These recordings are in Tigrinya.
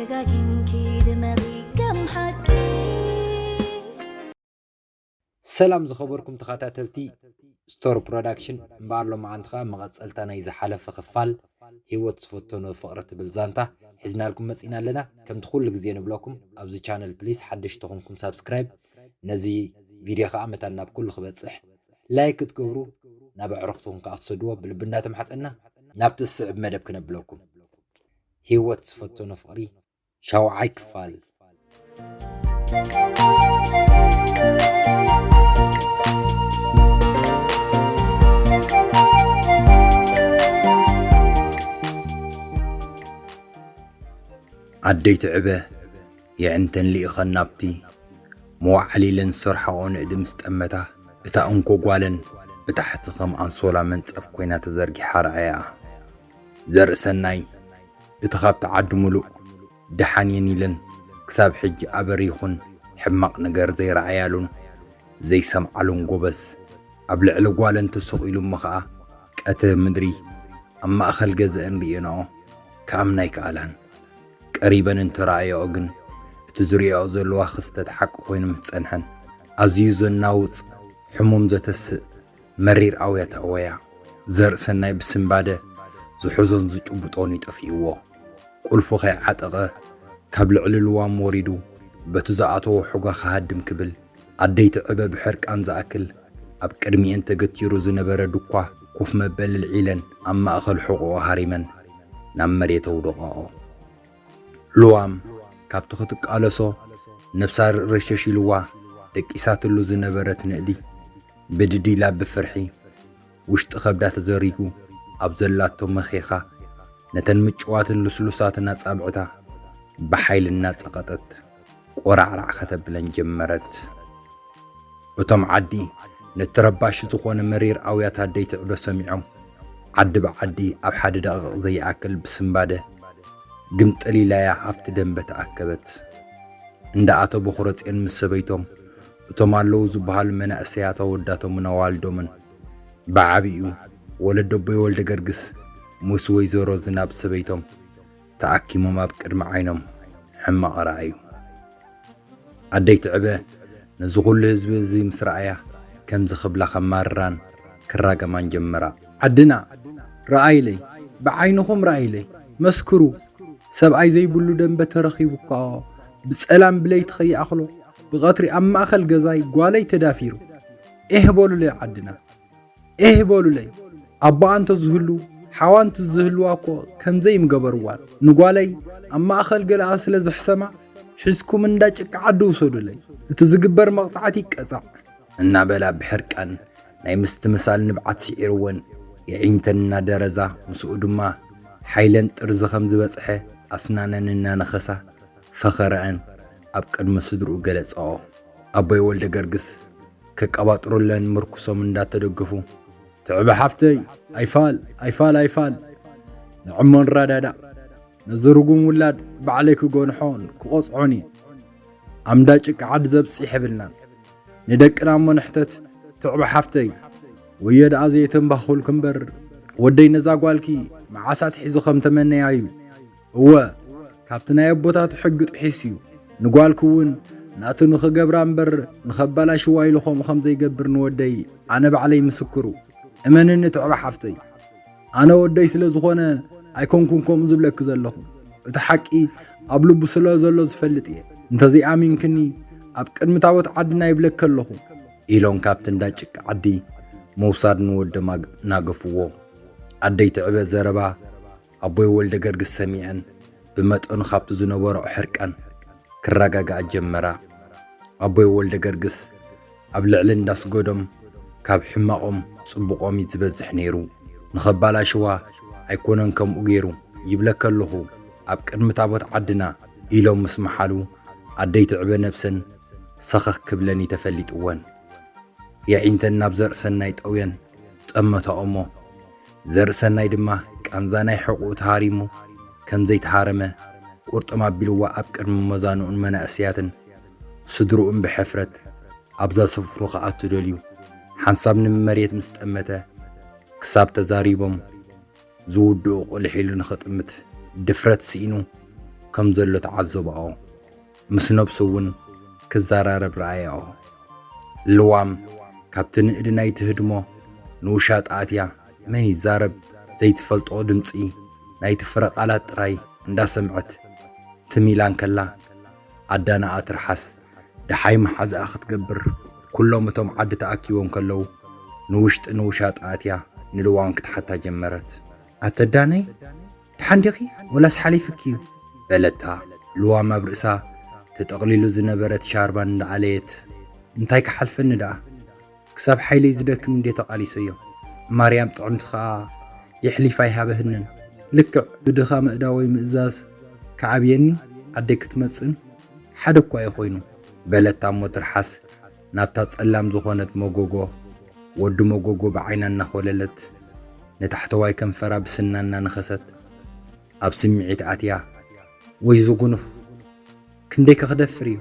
ደጋጊምኪ ድመቒ ከም ሓቂ። ሰላም ዝኸበርኩም ተኸታተልቲ ስቶር ፕሮዳክሽን፣ እምበኣር ሎማዓንቲ ኸኣ መቐጸልታ ናይ ዝሓለፈ ክፋል ህይወት ዝፈተኖ ፍቕሪ ትብል ዛንታ ሒዝናልኩም መጺና ኣለና። ከምቲ ኩሉ ግዜ ንብለኩም፣ ኣብዚ ቻነል ፕሊስ ሓደሽቲ ተኾንኩም ሳብስክራይብ፣ ነዚ ቪድዮ ኸኣ መታን ናብ ኩሉ ክበጽሕ ላይክ ክትገብሩ፣ ናብ ኣዕሩኽትኹም ከኣ ክትሰድዎ ብልቢ እንዳተማሕጸና፣ ናብቲ ዝስዕብ መደብ ክነብለኩም። ህይወት ዝፈተኖ ፍቕሪ ሻውዓይ ክፋል። ዓደይ ትዕበ የዕንተን ልኢኸን ናብቲ መዋዕሊለን ዝሰርሓኦ ንእዲ ምስ ጠመታ፣ እታ እንኮ ጓለን ብታሕቲ ከም ኣንሶላ መንጸፍ ኮይና ተዘርጊሓ ረኣያኣ። ዘርእሰናይ እቲ ኻብቲ ዓዲ ምሉእ ደሓን እየን ኢለን ክሳብ ሕጂ ኣበር ይኹን ሕማቕ ነገር ዘይረኣያሉን ዘይሰምዓሉን ጎበዝ፣ ኣብ ልዕሊ ጓለን ተሰቒሉ እሞ ኸኣ ቀትሪ ምድሪ ኣብ ማእከል ገዘአን ርእየንኦ ክኣምና ኣይከኣላን። ቀሪበን እንተረኣያኦ ግን እቲ ዝርእያኦ ዘለዋ ክስተት ሓቂ ኮይኑ ምስ ጸንሐን ኣዝዩ ዘናውጽ ሕሙም ዘተስእ መሪር ኣውያት ኣወያ። ዘርእሰናይ ብስንባደ ዝሕዞን ዝጭብጦን እዩ ጠፊእዎ። ቁልፉ ከይዓጠቐ ካብ ልዕሊ ልዋም ወሪዱ በቲ ዝኣተዎ ሑጋ ክሃድም ክብል ኣደይ ትዕበ ብሕርቃን ዝኣክል ኣብ ቅድሚኤን ተገቲሩ ዝነበረ ድኳ ኮፍ መበሊ ልዒለን ኣብ ማእኸል ሕቖኡ ሃሪመን ናብ መሬት ኣውደቐኦ። ልዋም ካብቲ ክትቃለሶ ነብሳ ርሸሽ ኢልዋ ደቂሳትሉ ዝነበረት ንእዲ ብድድ ኢላ ብፍርሒ ውሽጢ ከብዳ ተዘሪጉ ኣብ ዘላቶ መኼኻ ነተን ምጭዋትን ልስሉሳትን ኣጻብዕታ ብሓይሊ እናጸቐጠት ቆራዕራዕ ከተብለን ጀመረት። እቶም ዓዲ ነቲ ረባሺ ዝኾነ መሪር ኣውያት ኣደይ ትዕበ ሰሚዖም ዓዲ ብዓዲ ኣብ ሓደ ደቂቕ ዘይኣክል ብስንባደ ግምጥል ኢላያ ኣብቲ ደንበ ተኣከበት። እንዳ ኣቶ ቦኽረጽዮን ምስ ሰበይቶም እቶም ኣለዉ ዝበሃሉ መናእሰያት ኣወዳቶምን ኣዋልዶምን ብዓቢኡ ወለዲ ኣቦይ ወልደገርግስ ምስ ወይዘሮ ዝናብ ሰበይቶም ተኣኪሞም ኣብ ቅድሚ ዓይኖም ሕማቕ ረኣዩ። ኣደይ ትዕበ ነዚ ኹሉ ህዝቢ እዚ ምስ ረኣያ ከምዚ ክብላ ከማርራን ክራገማን ጀመራ። ዓድና ረኣይለይ፣ ብዓይንኹም ረኣይለይ፣ መስክሩ። ሰብኣይ ዘይብሉ ደንበ ተረኺቡ እኳ ብጸላም ብለይቲ ከይኣኽሎ ብቐትሪ ኣብ ማእከል ገዛይ ጓለይ ተዳፊሩ። ኤህ በሉለይ ዓድና። ኤህ በሉለይ። ኣቦኣ እንተዝህሉ ሓዋ እንተዝህልዋ እኮ ከምዘይ ምገበርዋን። ንጓለይ ኣብ ማእኸል ገለኣ ስለ ዘሕሰማ ሒዝኩም እንዳ ጭቃ ዓዲ ውሰዱለይ። እቲ ዝግበር መቕጻዕቲ ይቀጻዕ። እናበላ ብሕርቃን ናይ ምስትምሳል ንብዓት ስዒርወን የዒንተን እናደረዛ ምስኡ ድማ ሓይለን ጥርዚ ከም ዝበጽሐ ኣስናነን እናነኸሳ ፈኸረአን ኣብ ቅድሚ ስድርኡ ገለጸኦ። ኣቦይ ወልደ ገርግስ ከቀባጥሩለን ምርኩሶም እንዳተደገፉ፣ ትዕበ ሓፍተይ ኣይፋል ኣይፋል ኣይፋል ንዕሞ ንረዳዳእ፣ ነዚ ርጉም ውላድ ባዕለይ ክገንሖን ክቆጽዖን እየ። ኣምዳ ጭቃ ዓዲ ዘብጺሕ የብልናን። ንደቅና እሞ ንሕተት ትዕበ ሓፍተይ። ወዮ ደኣ ዘየተንባኹልኪ እምበር ወደይ ነዛ ጓልኪ መዓስ ኣትሒዙ ከም ተመነያ እዩ። እወ፣ ካብቲ ናይ ኣቦታቱ ሕጊ ጥሒሱ እዩ። ንጓልኪ እውን ናቱ ንኽገብራ እምበር ንኸባላሽዋ ኢሉ ከምኡ ከም ዘይገብር ንወደይ ኣነ ባዕለይ ምስክሩ። እመንኒ ትዕበ ሓፍተይ። ኣነ ወደይ ስለ ዝኾነ ኣይኮንኩን ከምኡ ዝብለኪ ዘለኹ። እቲ ሓቂ ኣብ ልቡ ስለ ዘሎ ዝፈልጥ እየ። እንተዘይኣሚንክኒ ኣብ ቅድሚ ታቦት ዓድና ይብለኪ ኣለኹ። ኢሎም ካብቲ እንዳ ጭቃ ዓዲ ምውሳድ ንወዶም ኣግ- ናገፍዎ። ኣደይ ትዕበ ዘረባ ኣቦይ ወልደ ገርግስ ሰሚዐን ብመጠኑ ካብቲ ዝነበሮ ሕርቃን ክረጋግኣ ጀመራ። ኣቦይ ወልደ ገርግስ ኣብ ልዕሊ እንዳስገዶም ካብ ሕማቖም ጽቡቖም እዩ ዝበዝሕ ነይሩ። ንኸባላሽዋ ኣይኮነን ከምኡ ገይሩ ይብለኪ ኣለኹ ኣብ ቅድሚ ታቦት ዓድና ኢሎም ምስ መሓሉ ኣደይ ትዕበ ነብሰን ሰኸኽ ክብለን እዩ ተፈሊጥወን። የዒንተን ናብ ዘርእሰናይ ጠውየን ጠመታኦሞ። ዘርእሰናይ ድማ ቃንዛ ናይ ሕቑኡ ተሃሪሙ ከም ዘይተሃረመ ቁርጥም ኣቢልዋ ኣብ ቅድሚ መዛንኡን መናእሰያትን ስድርኡን ብሕፍረት ኣብዛ ስፍሩ ክኣቱ ደልዩ ሓንሳብ ንመሬት ምስ ጠመተ ክሳብ ተዛሪቦም ዝውድኡ ቁልሕ ኢሉ ንኽጥምት ድፍረት ስኢኑ ከም ዘሎ ተዓዘባኦ። ምስ ነብሱ እውን ክዘራረብ ረኣያኦ። ልዋም ካብቲ ንእዲ ናይቲ ህድሞ ንውሻጣ ኣትያ መን ይዛረብ ዘይትፈልጦ ድምጺ ናይቲ ፍረ ቃላት ጥራይ እንዳሰምዐት ትም ኢላ እንከላ፣ ኣዳናኣ ትርሓስ ደሓይ መሓዛኣ ክትገብር፣ ኩሎም እቶም ዓዲ ተኣኪቦም ከለዉ፣ ንውሽጢ ንውሻጣ ኣትያ ንልዋም ክትሓታ ጀመረት። ኣተ ዳነይ፣ ደሓን ዲኺ ወላስ ሓሊፍኪ እዩ? በለታ። ልዋም ኣብ ርእሳ ተጠቕሊሉ ዝነበረት ሻርባ እንዳኣለየት፣ እንታይ ክሓልፈኒ ደኣ? ክሳብ ሓይለይ ዝደክም እንዴ ተቓሊሰዮ። ማርያም ጥዕምቲ ኸኣ የሕሊፋ ኣይሃበህንን። ልክዕ ብድኻ ምእዳወይ ምእዛዝ ክዓብየኒ ኣደይ ክትመጽእን ሓደ እኳ እዩ ኮይኑ። በለታ እሞ ትርሓስ ናብታ ጸላም ዝኾነት መጎጎ፣ ወዲ መጎጎ ብዓይና እናኾለለት፣ ንታሕተዋይ ከንፈራ ብስና እናነኸሰት፣ ኣብ ስምዒት ኣትያ፣ ወይ ዝጉኑፍ፣ ክንደይ ከኽደፍር እዩ?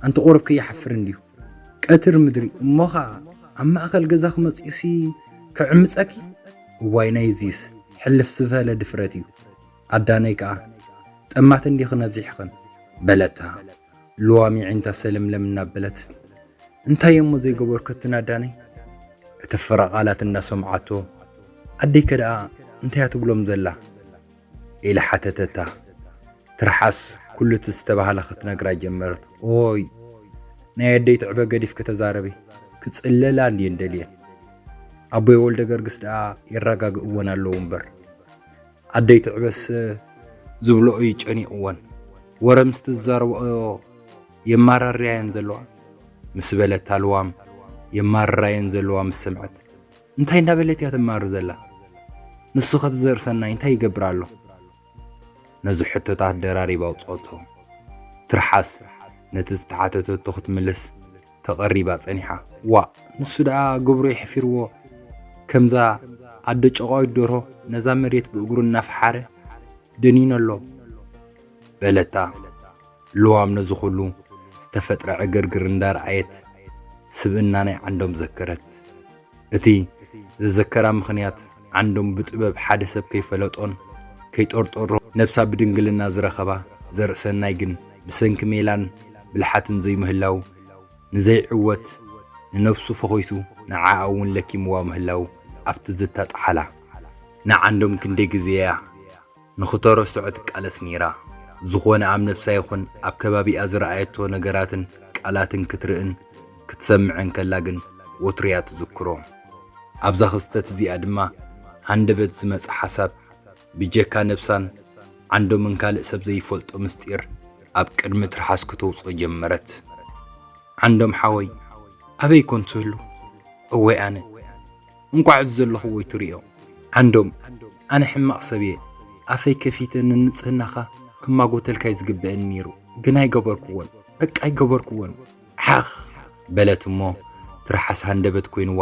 ኣንቲ ቁሩብ ከይሓፍር እንድዩ። ቀትር ምድሪ፣ እሞ ኸኣ ኣብ ማእከል ገዛ ክመጽኡሲ ክዕምጸኪ? እዋይ ናይዚስ ሕልፍ ዝበለ ድፍረት እዩ። ኣዳነይ ከኣ፣ ጠማት እንዲኽን ኣብዚሕኽን፣ በለታ። ልዋም የዒንታ ሰለምለም እናበለት፣ እንታይ እሞ ዘይገበርኩ ኣዳነይ? እቲ ፍረ ቃላት እናሰምዓቶ፣ ኣደይከ ደኣ እንታይ እያ ትብሎም ዘላ? ኢላ ሓተተታ። ትርሓስ ኩሉ እቲ ዝተባህለ ክትነግራ ጀመረት። ኦይ፣ ናይ ኣደይ ትዕበ ገዲፍኪ ተዛረቢ፣ ክጽለላ እንድየን ደልየን። ኣቦይ ወልደ ገርግስ ደኣ የረጋግእወን ኣለዉ እምበር። ኣደይ ትዕበስ ዝብልኦ እዩ ጨኒቕወን። ወረ ምስ ትዛረብኦ የማራርያ እየን ዘለዋ። ምስ በለታ ልዋም የማርራ እየን ዘለዋ ምስ ሰምዐት፣ እንታይ እንዳበለት እያ ተማሪ ዘላ? ንሱ ኸ ትዘር ሰናይ እንታይ ይገብር ኣሎ? ነዚ ሕቶታት ደራሪባ ኣውጽኦቶ። ትርሓስ ነቲ ዝተሓተተቶ ክትምልስ ተቐሪባ ጸኒሓ። ዋእ፣ ንሱ ደኣ ግብሩ የሕፊርዎ፣ ከምዛ ኣደ ጨቋዊት ደርሆ ነዛ መሬት ብእግሩ እናፈሓረ ደኒኑ ኣሎ፣ በለታ። ልዋም ነዚ ኹሉ ዝተፈጥረ ዕግርግር እንዳረኣየት፣ ስብእና ናይ ዓንዶም ዘከረት። እቲ ዝዘከራ ምኽንያት፣ ዓንዶም ብጥበብ ሓደ ሰብ ከይፈለጦን ከይጠርጠሮ ነብሳ ብድንግልና ዝረኸባ ዘርእሰናይ ግን ብሰንኪ ሜላን ብልሓትን ዘይምህላው፣ ንዘይዕወት ንነብሱ ፈኺሱ ንዓኣ እውን ለኪምዋ ምህላው ኣብቲ ዝታ ጠሓላ። ንዓንዶም ክንደይ ግዜ እያ ንኽተረስዖ ትቃለስ ነይራ። ዝኾነ ኣብ ነብሳ ይኹን ኣብ ከባቢኣ ዝረኣየቶ ነገራትን ቃላትን ክትርእን ክትሰምዕን ከላ ግን ወትሩ እያ ትዝክሮ። ኣብዛ ክስተት እዚኣ ድማ ሃንደበት ዝመጽእ ሓሳብ ብጀካ ነብሳን ዓንዶምን ካልእ ሰብ ዘይፈልጦ ምስጢር ኣብ ቅድሚ ትርሓስ ክተውጽኦ ጀመረት። ዓንዶም ሓወይ፣ ኣበይ ኮን ትህሉ? እወይ ኣነ፣ እንቋዕ እዚ ዘለኹዎ ኣይትርእዮ። ዓንዶም፣ ኣነ ሕማቕ ሰብ እየ። ኣፈይ ከፊተ ንንጽህናኻ ክማጎተልካ እዩ ዝግበኣኒ ነይሩ፣ ግን ኣይገበርኩዎን። በቃ ኣይገበርኩዎን። ዓኽ! በለት እሞ ትርሓስ ሃንደበት ኮይንዋ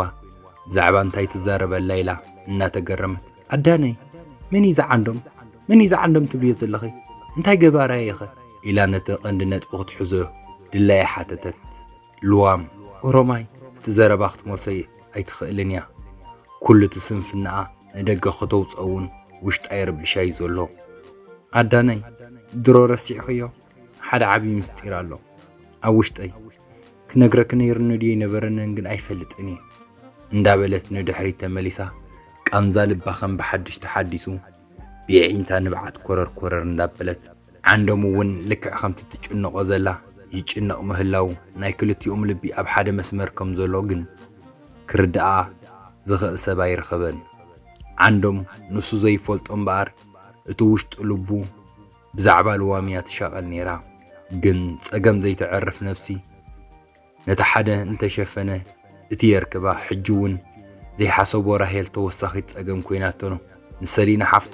ብዛዕባ እንታይ ትዛረብ ኣላ ኢላ እናተገረመት። ኣዳነይ፣ መን እዩ እዚ ዓንዶም? መን እዩ እዚ ዓንዶም ትብልዮ ዘለኺ? እንታይ ገባራይ እየኸ? ኢላ ነቲ ቀንዲ ነጥቢ ክትሕዞ ድላያ ሓተተት። ልዋም፣ ኦሮማይ፣ እቲ ዘረባ ክትመልሶ ኣይትኽእልን እያ። ኩሉ እቲ ስንፍናኣ ንደገ ከተውፅኦ እውን ውሽጣ ይርብሻ እዩ ዘሎ። ኣዳነይ፣ ድሮ ረሲዕኽዮ? ሓደ ዓብዪ ምስጢር ኣሎ ኣብ ውሽጠይ። ክነግረኪ ነይሩኒ ድዩ ኣይነበረንን ግን ኣይፈልጥን እየ። እንዳበለት ንድሕሪት ተመሊሳ፣ ቃንዛ ልባ ከም ብሓድሽ ተሓዲሱ፣ ብየዒንታ ንብዓት ኮረር ኮረር እንዳበለት፣ ዓንዶም እውን ልክዕ ከምቲ ትጭነቖ ዘላ ይጭነቕ ምህላው፣ ናይ ክልቲኦም ልቢ ኣብ ሓደ መስመር ከም ዘሎ ግን ክርድኣ ዝኽእል ሰብ ኣይረኸበን። ዓንዶም ንሱ ዘይፈልጦ እምበኣር፣ እቲ ውሽጢ ልቡ ብዛዕባ ልዋም እያ ትሻቐል ነይራ። ግን ጸገም ዘይተዕርፍ ነብሲ ነቲ ሓደ እንተሸፈነ እቲ የርክባ። ሕጂ እውን ዘይሓሰቦ ራሄል ተወሳኺት ጸገም ኮይናቶ ንሰሊና ሓፍቱ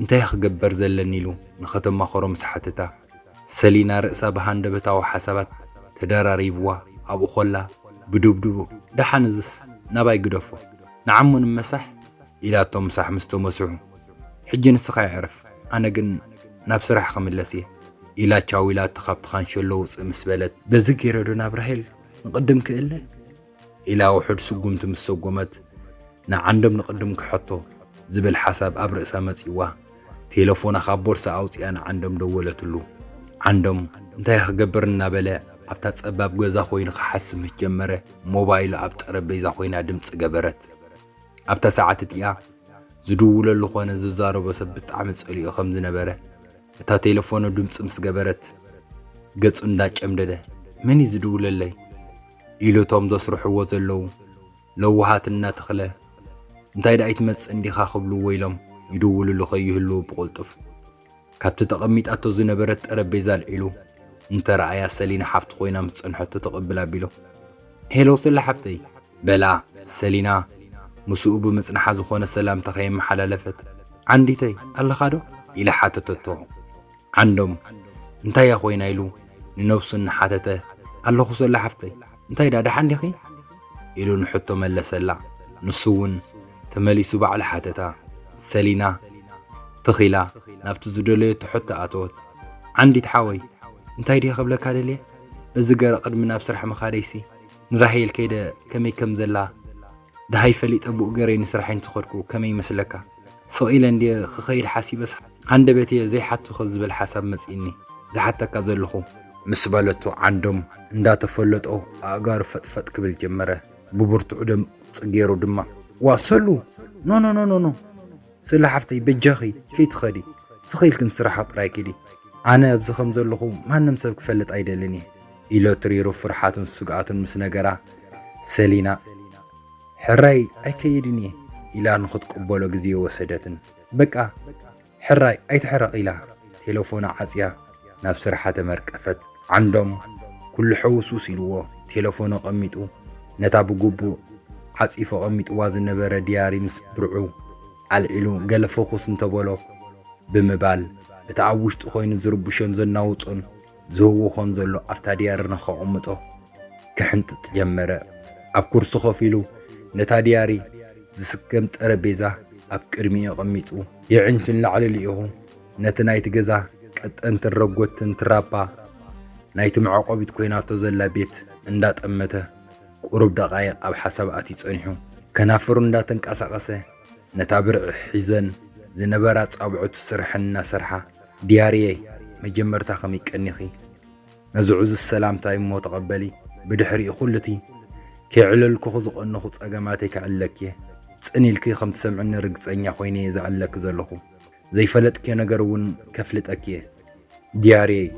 እንታይ ክገበር ዘለኒ ኢሉ ንኸተማኸሮ ምስ ሓተታ፣ ሰሊና ርእሳ ብሃንደበታዊ ሓሳባት ተደራሪብዋ ኣብኡ ኾላ ብድብድቡ፣ ደሓን እዝስ ናባይ ግደፎ፣ ንዓሙ ንመሳሕ ኢላቶ ምሳሕ ምስ ተመስሑ፣ ሕጂ ንስኻ የዕርፍ፣ ኣነ ግን ናብ ስራሕ ክምለስ እየ ኢላ ቻው ኢላቶ ካብቲ ካንሸሎ ውፅእ ምስ በለት፣ በዚ ገይረ ዶ ናብ ራሄል ንቕድም ክእለ? ኢላ ውሑድ ስጉምቲ ምስ ሰጎመት፣ ንዓንዶም ንቕድም ክሐቶ ዝብል ሓሳብ ኣብ ርእሳ መፂዋ፣ ቴለፎና ካብ ቦርሳ ኣውጺኣ ንዓንዶም ደወለትሉ። ዓንዶም እንታይ ክገብር እናበለ ኣብታ ጸባብ ገዛ ኮይኑ ክሓስብ ምስ ጀመረ፣ ሞባይሉ ኣብ ጠረጴዛ ኮይና ድምጺ ገበረት። ኣብታ ሰዓት እቲኣ ዝድውለሉ ኾነ ዝዛረቦ ሰብ ብጣዕሚ ጸሊኡ ከም ዝነበረ፣ እታ ቴለፎኑ ድምጺ ምስ ገበረት፣ ገጹ እንዳጨምደደ፣ "መን እዩ ዝድውለለይ?" ኢሉ እቶም ዘስርሕዎ ዘለዉ ለውሃት እናተኽለ፣ "እንታይ ደኣ ኣይትመጽእን ዲኻ?" ክብልዎ ኢሎም ይድውልሉ ከይህልዉ ብቕልጡፍ ካብቲ ተቐሚጣቶ ዝነበረት ጠረጴዛ ኣልዒሉ እንተረኣያ ሰሊና ሓፍቱ ኮይና ምስ ጸንሐቶ ተቐብል ኣቢሉ፣ "ሄሎ ሰላ ሓፍተይ!" በላ። ሰሊና ምስኡ ብምጽንሓ ዝኾነ ሰላምታ ከየመሓላለፈት፣ "ዓንዲተይ ኣለኻ ዶ?" ኢላ ሓተተቶ። ዓንዶም፣ "እንታይ እያ ኮይና?" ኢሉ ንነብሱ እናሓተተ፣ "ኣለኹ ሰላ ሓፍተይ፣ እንታይ ደኣ ደሓን ዲኺ?" ኢሉ ንሕቶ መለሰላ። ንሱ እውን ተመሊሱ ባዕሉ ሓተታ። ሰሊና ትኺላ ናብቲ ዝደለየቶ ሕቶ ኣተወት። "ዓንዲት ሓወይ፣ እንታይ ድየ ክብለካ ደልየ? በዚ ገረ ቅድሚ ናብ ስራሕ ምኻደይሲ ንራሄል ከይደ ከመይ ከም ዘላ ደሃይ ፈሊጠ ብኡ ገረይ ንስራሐይ እንትኸድኩ ከመይ ይመስለካ? ስቕ ኢለ እንድየ ክኸይድ ሓሲበስ ሃንደበትየ ዘይሓትኹ ዝብል ሓሳብ መጺእኒ ዝሓተካ ዘለኹ" ምስ በለቶ ዓንዶም እንዳተፈለጦ ኣእጋሩ ፈጥፈጥ ክብል ጀመረ። ብብርቱዕ ድምጺ ገይሩ ድማ፣ "ዋ ሰሉ፣ ኖ ኖ ኖ ኖ ኖ፣ ሰሉ ሓፍተይ በጃኺ ከይትኸዲ፣ ትኽኢልክን ስራሓ ጥራይ ኪዲ። ኣነ ኣብዚ ከም ዘለኹ ማንም ሰብ ክፈልጥ ኣይደልን እየ" ኢሎ ትሪሩ ፍርሓቱን ስግኣቱን ምስ ነገራ፣ ሰሊና፣ "ሕራይ ኣይከይድን እየ" ኢላ ንኽትቅበሎ ግዜ ወሰደትን። "በቃ ሕራይ ኣይትሕረቕ" ኢላ ቴለፎና ዓጽያ ናብ ስርሓ ተመርቀፈት። ዓንዶም ኩሉ ሕውስውስ ኢልዎ ቴለፎኑ ኣቐሚጡ ነታ ብግቡእ ዓጺፉ ኣቐሚጥዋ ዝነበረ ድያሪ ምስ ብርዑ ኣልዒሉ ገለ ፈኹስ እንተበሎ ብምባል እቲ ኣብ ውሽጡ ኮይኑ ዝርብሾን ዘናውጾን ዝህውኾን ዘሎ ኣብታ ድያሪ ንኸቕምጦ ክሕንጥጥ ጀመረ። ኣብ ኩርሲ ኮፍ ኢሉ ነታ ድያሪ ዝስከም ጠረጴዛ ኣብ ቅድሚኡ ኣቐሚጡ፣ የዒንቱ ንላዕሊ ልኢኹ ነቲ ናይቲ ገዛ ቀጠንትን ረጎትን ትራፓ ናይቲ መዕቆቢት ኮይናቶ ዘላ ቤት እንዳጠመተ ቁሩብ ደቓይቕ ኣብ ሓሳብ ኣትዩ ጸኒሑ። ከናፍሩ እንዳተንቀሳቐሰ ነታ ብርዒ ሒዘን ዝነበራ ጻብዕቱ ስርሐን እናሰርሓ፣ "ድያርየይ፣ መጀመርታ ከመይ ቀኒኺ? ነዚ ዕዙዝ ሰላምታይ እሞ ተቐበሊ፣ ብድሕሪኡ ኩሉቲ ከይዕለልኩኺ ዝቐነኹ ጸገማተይ ከዕልለኪ እየ። ጽን ኢልኪ ከም ትሰምዕኒ ርግጸኛ ኮይነ እየ ዘዕልለኪ ዘለኹ። ዘይፈለጥክዮ ነገር እውን ከፍልጠኪ እየ። ድያርየይ፣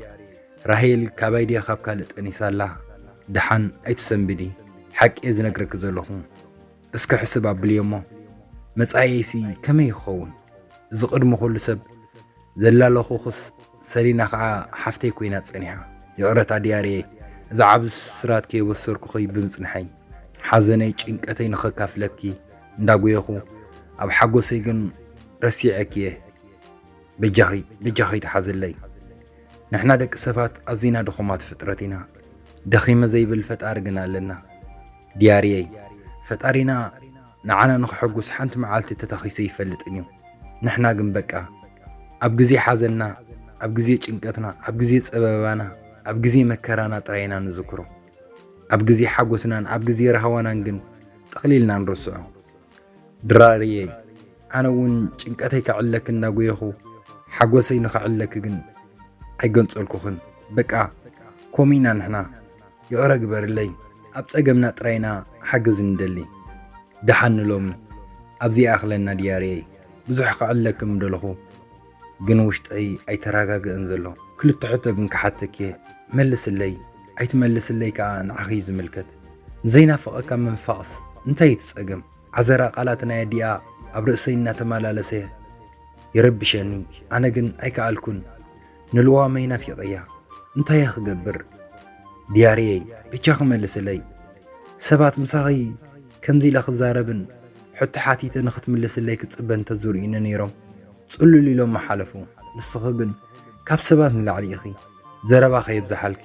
ራሄል ካባይ ድያ ካብ ካልእ ጠኒሳ ኣላ? ደሓን ኣይትሰንብዲ፣ ሓቂ እየ ዝነግረኪ ዘለኹ። እስከ ሕስብ ኣብልዮ እሞ፣ መጻኢየይሲ ከመይ ይኸውን? እዚ ቅድሚ ኩሉ ሰብ ዘላለኹኽስ ሰሊና ኸዓ ሓፍተይ ኮይና ጸኒሓ። ይቕረታ ድያርየይ፣ እዚ ዓቢ ስራት ከየበሰርኩኺ ብምጽንሐይ፣ ሓዘነይ ጭንቀተይ ንኸካፍለኪ እንዳጎየኹ፣ ኣብ ሓጎሰይ ግን ረሲዐኪ እየ። በጃኺ፣ በጃኺ ተሓዝለይ። ንሕና ደቂ ሰባት ኣዚና ድኹማት ፍጥረት ኢና። ደኺመ ዘይብል ፈጣሪ ግን ኣለና። ድያርየይ፣ ፈጣሪና ንዓና ንኽሐጉስ ሓንቲ መዓልቲ ተታኺሱ ኣይፈልጥን እዩ። ንሕና ግን በቃ ኣብ ግዜ ሓዘንና፣ ኣብ ግዜ ጭንቀትና፣ ኣብ ግዜ ጸበባና፣ ኣብ ግዜ መከራና ጥራይ ኢና ንዝክሮ። ኣብ ግዜ ሓጎስናን ኣብ ግዜ ራህዋናን ግን ጠቕሊልና ንርስዖ። ድራርየይ፣ ኣነ እውን ጭንቀተይ ከዕለኪ እናጎየኹ ሓጎሰይ ንኸዕለኪ ግን ኣይገንጸልኩኽን። በቃ ኮሚና ንሕና። ይቕረ ግበርለይ፣ ኣብ ጸገምና ጥራይና ሓገዝ ንደሊ። ደሓን ንሎሚ ኣብዚኣ ይኣኽለና ድያርየይ፣ ብዙሕ ከዕለኪ ምደለኹ፣ ግን ውሽጠይ ኣይተረጋግእን ዘሎ። ክልተ ሕቶ ግን ክሓተኪ እየ፣ መልስለይ። ኣይትመልስለይ ከኣ ንዓኺ እዩ ዝምልከት። ንዘይናፍቐካ ምንፋቕስ እንታይ እዩ እቲ ጸገም? ዓዘራ ቃላት ናይ ኣዲኣ ኣብ ርእሰይ እናተመላለሰ ይረብሸኒ። ኣነ ግን ኣይከኣልኩን። ንልዋመይ ናፊቐያ። እንታይ እየ ክገብር? ድያርየይ፣ ብቻኺ መልስለይ። ሰባት ምሳኺ ከምዚ ኢለ ክዛረብን ሕቶ ሓቲተ ንኽትምልስለይ ክጽበ እንተዝርእዩኒ ነይሮም፣ ጽሉል ኢሎም ምሓለፉ። ንስኺ ግን ካብ ሰባት ንላዕሊ ኢኺ። ዘረባ ከየብዝሓልኪ።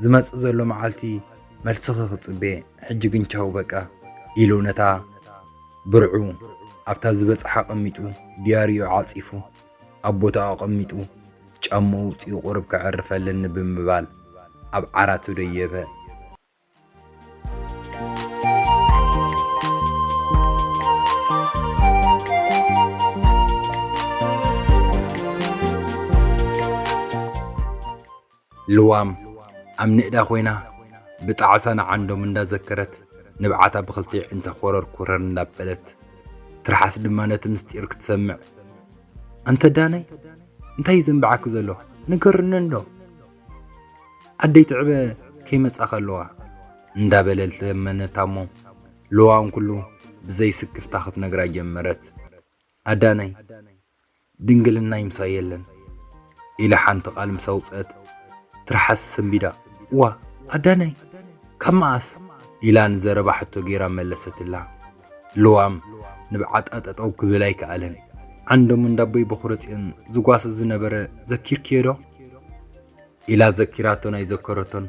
ዝመጽእ ዘሎ መዓልቲ መልስኺ ክጽበ። ሕጂ ግን ቻው በቃ፣ ኢሉ ነታ ብርዑ ኣብታ ዝበጽሓ ኣቐሚጡ፣ ድያርዩ ዓጺፉ፣ ኣብ ቦታኡ ኣቐሚጡ፣ ጫምኡ ኣውጺኡ ቁሩብ ከዕርፍ ኣለኒ ብምባል ኣብ ዓራቱ ደየበ። ልዋም ኣብ ንእዳ ኮይና ብጣዕሳ ንዓንዶም እንዳዘከረት ንብዓታ ብኽልቲኡ ኣዒንታ ኮረር ኮረር እንዳበለት፣ ትርሓስ ድማ ነቲ ምስጢር ክትሰምዕ፣ "ኣንተ ዳነይ፣ እንታይ እዩ ዘንብዓኪ ዘሎ? ንገርኒ እንዶ። ኣደይ ትዕበ ከይመጻ ከለዋ" እንዳበለት ለመነታ እሞ፣ ልዋም ኩሉ ብዘይ ስክፍታ ክትነግራ ጀመረት። "ኣዳነይ፣ ድንግልናይ ምሳይ የለን" ኢላ ሓንቲ ቃል ምስ ኣውጽአት፣ ትርሓስ ሰንቢዳ፣ "እዋ፣ ኣዳነይ፣ ካብ መኣስ?" ኢላ ንዘረባ ሕቶ ገይራ መለሰትላ። ልዋም ንብዓጣ ጠጠው ክብል ኣይከኣለን። "ዓንዶም እንዳቦይ በኹረጽዮን ዝጓሰ ዝነበረ ዘኪርክዮ ዶ?" ኢላ ዘኪራቶ ናይ ዘከረቶን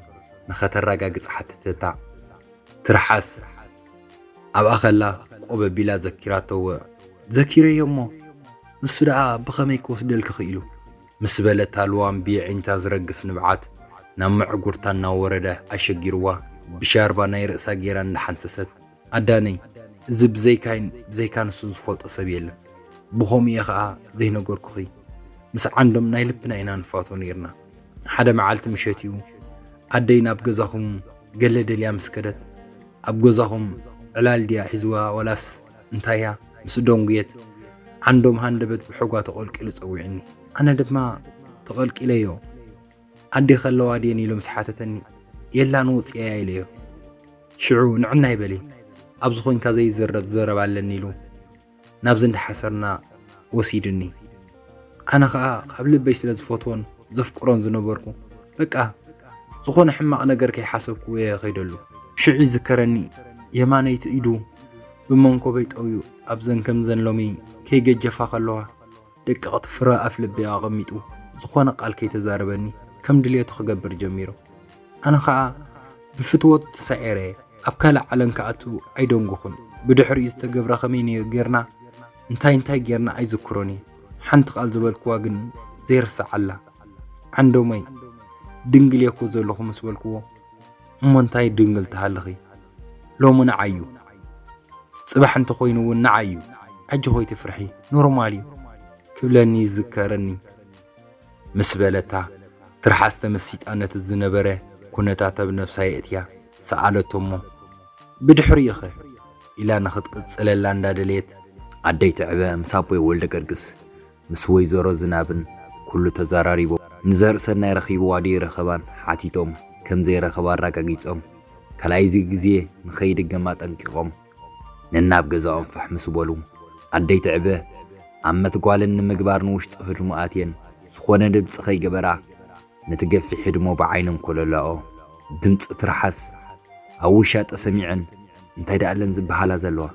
ንኸተረጋግጽ ሓተተታ። ትርሓስ ኣብኣ ከላ ቆብ ኣቢላ ዘኪራቶ፣ "እወ፣ ዘኪረዮ እሞ፣ ንሱ ደኣ ብኸመይ ክወስደልኪ ክኢሉ?" ምስ በለታ፣ ልዋም ብየዒንታ ዝረግፍ ንብዓት ናብ መዕጉርታ እናወረደ ኣሸጊርዋ፣ ብሻርባ ናይ ርእሳ ገይራ እንዳሓንሰሰት፣ "ኣዳነይ፣ እዚ ብዘይካይን ብዘይካ ንሱን ዝፈልጦ ሰብ የለን። ብኸምኡ እየ ኸኣ ዘይነገርኩኺ። ምስ ዓንዶም ናይ ልብና ኢና ንፋቶ ነይርና። ሓደ መዓልቲ ምሸት እዩ ኣደይ ናብ ገዛኹም ገለ ደልያ ምስ ከደት፣ ኣብ ገዛኹም ዕላል ድያ ሒዝዋ ዋላስ እንታይ እያ ምስ ደንጉየት፣ ዓንዶም ሃንደበት ብሕጓ ተቐልቂሉ ጸዊዕኒ። ኣነ ድማ ተቐልቂለዮ። ኣዴኺ ኣለዋ ድየን ኢሉ ምስ ሓተተኒ፣ የላን ወጺኣያ ኢለዮ። ሽዑ ንዕናይ በሊ፣ ኣብዚ ኮይንካ ዘይዝረብ ዘረባ ኣለኒ" ኢሉ ናብዚ እንዳሓሰርና ወሲድኒ። ኣነ ኸኣ ካብ ልበይ ስለ ዝፈትዎን ዘፍቅሮን ዝነበርኩ፣ በቃ፣ ዝኾነ ሕማቕ ነገር ከይሓሰብኩ እየ ኸይደሉ። ሽዑ ይዝከረኒ፣ የማነይቲ ኢዱ ብመንኮበይ ጠውዩ ኣብዘን ከምዘን ሎሚ ከይገጀፋ ከለዋ፣ ደቀቕቲ ፍረ ኣፍ ልበይ ኣቐሚጡ፣ ዝኾነ ቃል ከይተዛረበኒ፣ ከም ድልየቱ ክገብር ጀሚሩ። ኣነ ኸኣ ብፍትወቱ ተሳዒረ፣ ኣብ ካልእ ዓለም ክኣቱ ኣይደንጎኹን። ብድሕሪኡ ዝተገብረ ከመይ ነይሩ ጌርና፣ እንታይ እንታይ ጌርና ኣይዝክሮን እየ። ሓንቲ ቃል ዝበልክዋ ግን ዘይርስዓ ኣላ። "ዓንዶመይ፣ ድንግል እየ እኮ ዘለኹ" ምስ በልክዎ፣ "እሞ እንታይ ድንግል ትሃልኺ? ሎሚ ንዓይ እዩ። ጽባሕ እንተኾይኑ እውን ንዓይ እዩ። ኣጆኺ ኣይትፍርሒ፣ ኖርማል እዩ" ክብለኒ ይዝከረኒ። ምስ በለታ፣ ትርሓስ ተመሲጣ ነቲ ዝነበረ ኩነታት ኣብ ነብሳ የእትያ ሰኣለቶ እሞ፣ "ብድሕሪኡኸ?" ኢላ ንኽትቅጽለላ እንዳደለየት፣ ኣደይ ትዕበ ምስ ኣቦይ ወልደ ገርግስ ምስ ወይዘሮ ዝናብን ኩሉ ተዘራሪቦም፣ ንዘርእሰናይ ረኺብዋ ድዩ ረኸባን ሓቲቶም፣ ከም ዘይረኸባ ኣረጋጊጾም፣ ካልኣይ እዚ ግዜ ንኸይድገም ኣጠንቂቖም፣ ነናብ ገዛኦም ፋሕ ምስ በሉ፣ ኣደይ ትዕበ ኣብ መትጓለን ንምግባር ንውሽጢ ህድሞ ኣትየን፣ ዝኾነ ድምጺ ከይገበራ፣ ነቲ ገፊሕ ህድሞ ብዓይነን ኮለላኦ። ድምጺ ትርሓስ ኣብ ውሻጠ ሰሚዐን፣ "እንታይ ደኣለን ዝበሃላ ዘለዋ?"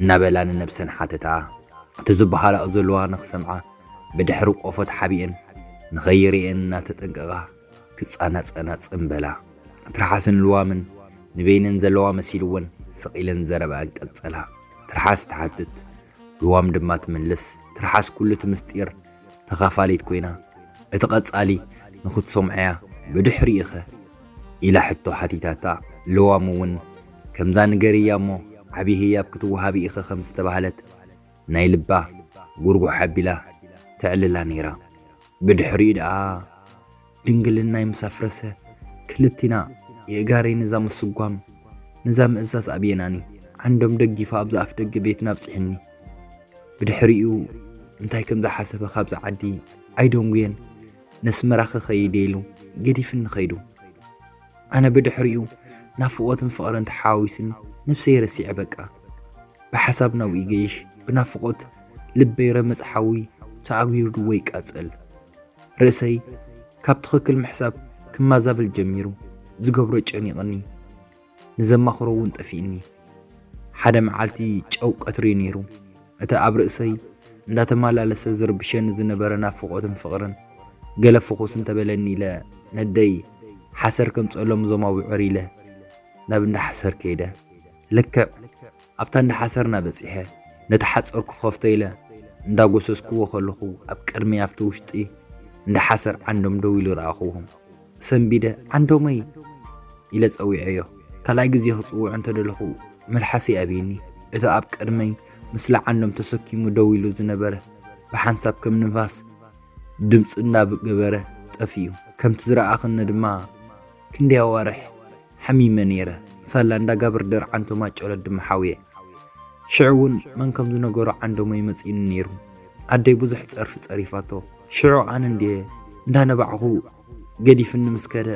እናበላ ንነብሰን ሓተታ። እቲ ዝበሃላኦ ዘለዋ ንኽሰምዓ ብድሕሪ ቆፎ ተሓቢኤን ንኸይርእየን እናተጠንቀቓ ክጻናጸና ጽን በላ። ትርሓስን ልዋምን ንበይነን ዘለዋ መሲልወን ስቕ ኢለን ዘረባኣን ቀጸላ። ትርሓስ ትሓትት፣ ልዋም ድማ ትምልስ። ትርሓስ ኩሉ እቲ ምስጢር ተኻፋሊት ኮይና፣ እቲ ቀጻሊ ንኽትሰምዖ'ያ። "ብድሕሪኡኸ?" ኢላ ሕቶ ሓቲታታ። ልዋም እውን ከምዛ ንገርያ እሞ ዓቢ ህያብ ክትወሃቢ ኢኺ ከም ዝተባህለት ናይ ልባ ጉርጉሕ ኣቢላ ተዕልላ ነይራ። ብድሕሪኡ ደኣ ድንግልናይ ምስ ኣፍረሰ፣ ክልቲና የእጋረይ ነዛ ምስጓም፣ ነዛ ምእዛዝ ኣብየናኒ። ዓንዶም ደጊፋ ኣብዚ ኣፍ ደገ ቤትና ኣብጺሕኒ። ብድሕሪኡ እንታይ ከም ዝሓሰበ ካብዚ ዓዲ ኣይደንጉየን፣ ነስመራ ክኸይድ እየ ኢሉ ገዲፍኒ ኸይዱ። ኣነ ብድሕሪኡ ናፍቖትን ፍቕርን ተሓዋዊስኒ ነብሰይ ረሲዐ በቃ። ብሓሳብ ናብኡ ይገይሽ፣ ብናፍቖት ልበይ ረመጽ ሓዊ ተኣጒሩ ድወ ይቃጸል። ርእሰይ ካብ ትኽክል ምሕሳብ ክማዛበል ጀሚሩ፣ ዝገብሮ ጨኒቕኒ፣ ንዘማኽሮ እውን ጠፊእኒ። ሓደ መዓልቲ ጨው ቀትሪ ነይሩ። እቲ ኣብ ርእሰይ እንዳተመላለሰ ዝርብሸኒ ዝነበረ ናፍቖትን ፍቕርን ገለ ፍኹስ እንተበለኒ ኢለ ነደይ ሓሰር ከምጽአሎም እዞም ኣቡዑር ኢለ ናብ እንዳ ሓሰር ከይደ። ልክዕ ኣብታ እንዳ ሓሰርና በጺሐ። ነቲ ሓጸር ክኸፍቶ ኢለ እንዳጎሰስክዎ ከለኹ ኣብ ቅድመይ ኣብቲ ውሽጢ እንዳ ሓሰር ዓንዶም ደው ኢሉ ረኣኽዎ። ሰንቢደ፣ "ዓንዶመይ!" ኢለ ጸዊዐዮ። ካልኣይ ግዜ ክጽውዖ እንተደለኹ መልሓሰይ ኣብዩኒ። እቲ ኣብ ቅድመይ ምስላ ዓንዶም ተሰኪሙ ደው ኢሉ ዝነበረ ብሓንሳብ ከም ንፋስ ድምጺ እንዳገበረ ጠፊኡ። ከምቲ ዝረኣኽኒ ድማ ክንደይ ኣዋርሕ ሓሚመ ነይረ። ሳላ እንዳጋብር ደር ዓንቶም ኣጨሎት ድማ ሓውየ። ሽዑ እውን መን ከም ዝነገሮ ዓንዶሞ ይመጽእኒ ነይሩ። ኣደይ ብዙሕ ጸርፊ ጸሪፋቶ። ሽዑ ኣነ እንድየ እንዳነባዕኹ ገዲፍኒ ምስ ከደ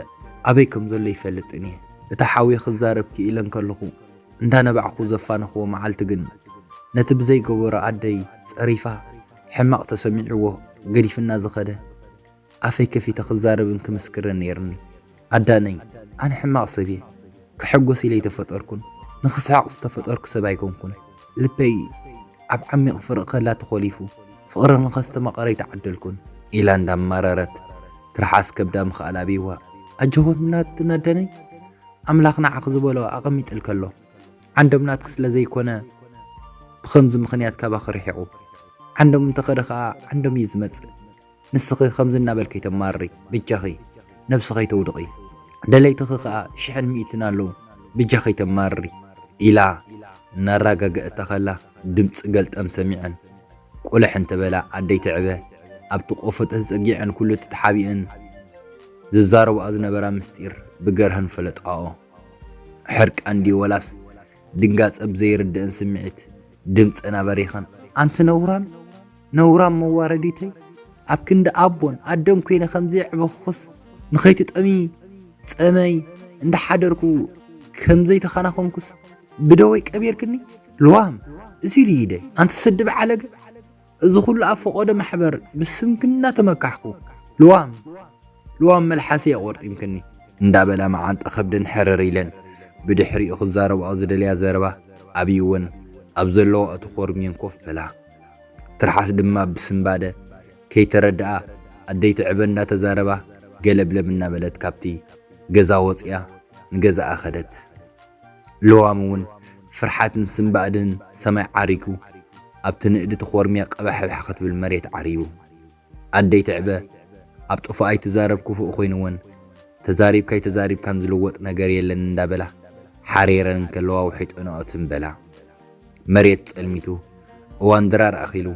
ኣበይ ከም ዘሎ ይፈልጥን እየ። እታ ሓውየ ክዛረብ ክኢለ እንከለኹ እንዳነባዕኹ ዘፋነኽዎ መዓልቲ ግን ነቲ ብዘይገበሮ ኣደይ ጸሪፋ ሕማቕ ተሰሚዕዎ ገዲፍና ዝኸደ ኣፈይ ከፊተ ክዛረብን ክምስክርን ነይርኒ። ኣዳነይ፣ ኣነ ሕማቕ ሰብ እየ። ክሕጎስ ኢለ ኣይተፈጠርኩን፣ ንኽስሕቕ ዝተፈጠርኩ ሰብ ኣይኮንኩን። ልበይ ኣብ ዓሚቕ ፍርቕ ከላ ተኾሊፉ፣ ፍቕሪ ንኸስተማቕር ኣይተዓደልኩን። ኢላ እንዳማረረት ትርሓስ ከብዳ ምኽኣል ኣብይዋ። ኣጆኹም ናትና ኣዳነይ፣ ኣምላኽ ንዓኺ ዝበሎ ኣቐሚጥልኪ ኣሎ። ዓንዶም ናትኪ ስለ ዘይኮነ ብኸምዚ ምኽንያት ካባኺ ርሒቑ። ዓንዶም እንተኸደ ኸኣ ዓንዶም እዩ ዝመጽእ። ንስኺ ከምዚ እናበልኪ ተማርሪ፣ ብጃኺ ነብስኺ ተውድቒ። ደለይትኺ ኸኣ ሽሕን ሚእትን ኣለዉ፣ ብጃኺ ተማርሪ። ኢላ እናራጋገአታ ኸላ ድምፂ ገልጠም ሰሚዐን። ቁልሕ እንተበላ ኣደይ ትዕበ ኣብቲ ቆፎ ተጸጊዐን ኩሉ ተተሓቢእን ዝዛረብኣ ዝነበራ ምስጢር ብገርሀን ፈለጥኣኦ። ሕርቃን ድዩ ወላስ ድንጋጸ ብዘይርድእን ስምዒት ድምጸን ኣበሪኸን፣ ኣንቲ ነውራም፣ ነውራም መዋረዲተይ፣ ኣብ ክንዲ ኣቦን ኣደን ኮይነ ከም ዘየዕበኹስ ንኸይትጠሚ ጸመይ እንዳሓደርኩ ከም ዘይተኸናኸንኩስ ብደወይ ቀቢርክኒ? ልዋም፣ እዚ ድዩ ኢደይ? ኣንቲ ስዲ በዓለገ፣ እዚ ኩሉ ኣብ ፈቖዶ ማሕበር ብስምኪ እናተመካሕኩ፣ ልዋም፣ ልዋም መልሓሰይ ኣቖርጢምክኒ እንዳበላ መዓንጣ ከብደን ሕርር ኢለን ብድሕሪኡ ክዛረብኦ ዝደልያ ዘረባ ኣብይወን ኣብ ዘለዋ እቲ ኮርምየን ኮፍ በላ። ትርሓስ ድማ ብስንባደ ከይተረድኣ ኣደይ ትዕበ እንዳተዛረባ ገለብለብ እናበለት ካብቲ ገዛ ወፂኣ ንገዛኣ ኸደት። ልዋም እውን ፍርሓትን ስንባእድን ሰማይ ዓሪጉ ኣብቲ ንእድቲ ኮርምያ ቀባሕባሕ ክትብል መሬት ዓሪቡ። ኣደይ ትዕበ ኣብ ጥፉእ ኣይትዛረብ ክፉእ ኮይንወን ተዛሪብካ ኣይተዛሪብካን ዝልወጥ ነገር የለን እንዳበላ ሓሪረን እንከለዋ ውሒጠንኦ ትም በላ። መሬት ጸልሚቱ እዋን ድራር ኣኺሉ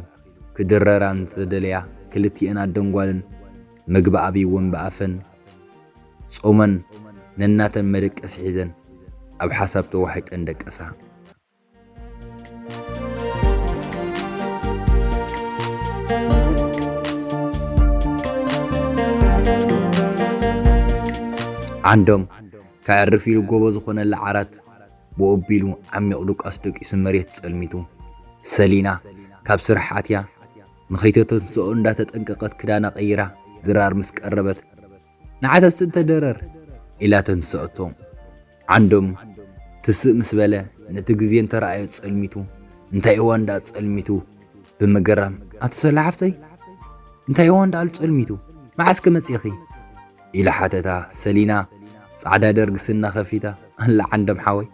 ክድረራ እንተደለያ ክልቲኤን ኣደን ጓልን ምግቢ ኣብይወን ብኣፈን ጾመን ነናተን መደቀሲ ሒዘን ኣብ ሓሳብ ተዋሒጠን ደቀሳ። ዓንዶም ከዕርፍ ኢሉ ጎቦ ዝኾነላ ዓራት ብኡ ኣቢሉ ዓሚቕ ድቃስ ደቂሱ መሬት ጸልሚቱ። ሰሊና ካብ ስራሕ ኣትያ ንኸይተተንስኦ እንዳተጠንቀቐት ክዳና ቀይራ ድራር ምስ ቀረበት ንዓተስ እንተ ደረር ኢላ ተንስአቶ። ዓንዶም ትስእ ምስ በለ ነቲ ግዜ እንተረኣዮ ጸልሚቱ፣ እንታይ እዋን ደኣ ጸልሚቱ? ብምግራም፣ ኣቲ ሰላ ሓፍተይ፣ እንታይ እዋን ደኣ ጸልሚቱ? መዓስ ከ መጺእኺ? ኢላ ሓተታ። ሰሊና ጻዕዳ ደርጊ ስና ከፊታ፣ ኣላ ዓንዶም ሓወይ፣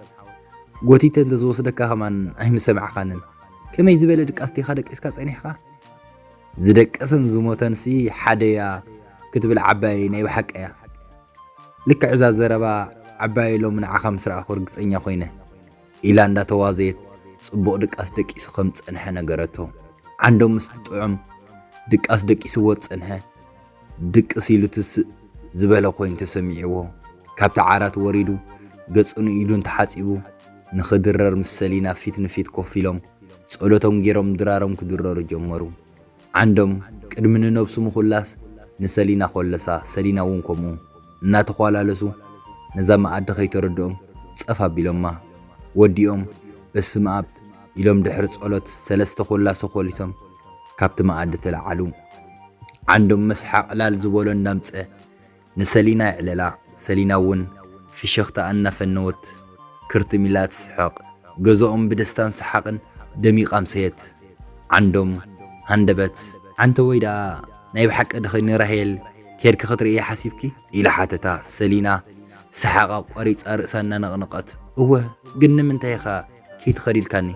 ጎቲተ እንተ ዝወስደካ ከማን ኣይምሰማዕኻንን። ከመይ ዝበለ ድቃስ ዲኻ ደቂስካ ጸኒሕኻ? ዝደቀሰን ዝሞተንሲ ሓደያ ክትብል ዓባይ ናይ ብሓቀያ። ልክዕ እዛ ዘረባ ዓባይ ሎሚ ንዓኻ ምስ ረኣኹ ርግጸኛ ኮይነ፣ ኢላ እንዳተዋዘየት ጽቡቕ ድቃስ ደቂሱ ከም ዝጸንሐ ነገረቶ። ዓንዶም ምስቲ ጥዑም ድቃስ ደቂስዎ ዝጸንሐ ድቅስ ኢሉ ትስእ ዝበለ ኮይኑ ተሰሚዕዎ። ካብቲ ዓራት ወሪዱ ገጹን ኢዱን ተሓጺቡ ንኽድረር ምስ ሰሊና ፊት ንፊት ኮፍ ኢሎም ጸሎቶም ገይሮም ድራሮም ክድረሩ ጀመሩ። ዓንዶም ቅድሚ ንነብሱ ምኹላስ ንሰሊና ኮለሳ፣ ሰሊና እውን ከምኡ። እናተዃላለሱ ነዛ መኣዲ ከይተረድኦም ጸፍ ኣቢሎማ። ወዲኦም በስመ ኣብ ኢሎም ድሕሪ ጸሎት ሰለስተ ኮላሶ ኮሊሶም ካብቲ መኣዲ ተለዓሉ። ዓንዶም መስሓቕ ላል ዝበሎ እንዳምጸ ንሰሊና የዕለላ። ሰሊና እውን ፍሽኽታ እናፈነወት ክርትም ኢላ ትስሕቕ። ገዝኦም ብደስታን ሰሓቕን ደሚቕ ኣምሰየት። ዓንዶም ሃንደበት፣ "ዓንተ ወይ ደኣ ናይ ብሓቂ ድኺ ንራሄል ኬድኪ ክትርእያ ሓሲብኪ?" ኢላ ሓተታ። ሰሊና ሰሓቓ ቋሪጻ ርእሳ እናነቕነቐት፣ "እወ፣ ግን ንምንታይ ኢኻ ከይትኸድ ኢልካኒ?